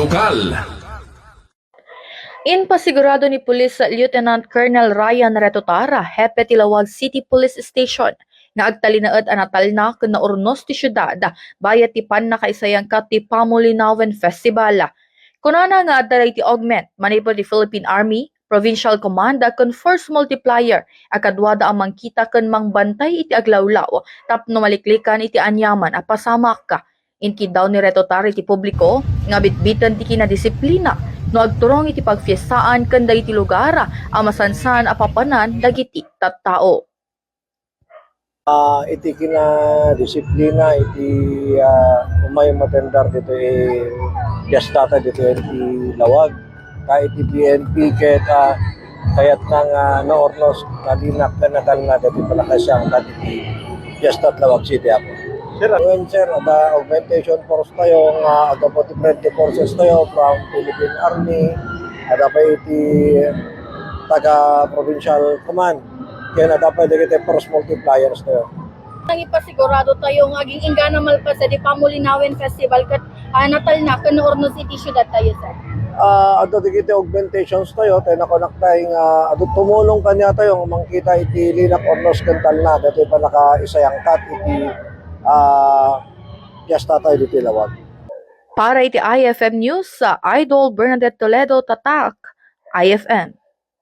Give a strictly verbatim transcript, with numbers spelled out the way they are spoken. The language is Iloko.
Lokal. Inpasigurado ni Police Lieutenant Colonel Ryan Retotara, hepe ti Laoag City Police Station, nga agtalinaed a natalna ken naurnos ti siudad bayat ti pannakaisayangkat ti Pamulinawen Festival. Kunana nga adda daydi augment manipud ti Philippine Army, Provincial Command, ken Force Multiplier a kaduada a mangkita ken mangbantay iti aglawlaw tapno maliklikan iti aniaman a pasamak. Inkiddaw ni Retotara iti publiko nga bitbiten ti kinadisiplina no agturong iti pagfiestaan ken dagiti lugar a masansan a papanan dagiti tattao. Ah, iti kinadisiplina iti, ah, umay matendar ditoy fiesta ta ditoy iti Laoag. Ta iti P N P ket, ah, kayatna nga naurnos, nalinak ken natalna dagiti pannakaisayangkat iti fiesta ti Laoag City, Apo. Sir, wen, sir, adda augmentation force tayo nga aggapu ti friendly forces tayo from Philippine Army, adda pay iti taga provincial command, ken adda pay dagiti force multipliers tayo. Nangipasigurado tayo nga aging inggana malpas iti Pamulinawen Festival ket, ah, natalna ken naurnos iti siudad tayo, sir. Ah, adda dagiti augmentations tayo, tayo nakunak tayo nga adu tumulong kaniatayo nga mangkita iti linak, urnos ken talna dagiti pannakaisayangkat iti, ah, fiesta tayo ditoy Laoag. Para iti I F M News, sa Idol Bernadette Toledo, Tatak, I F M.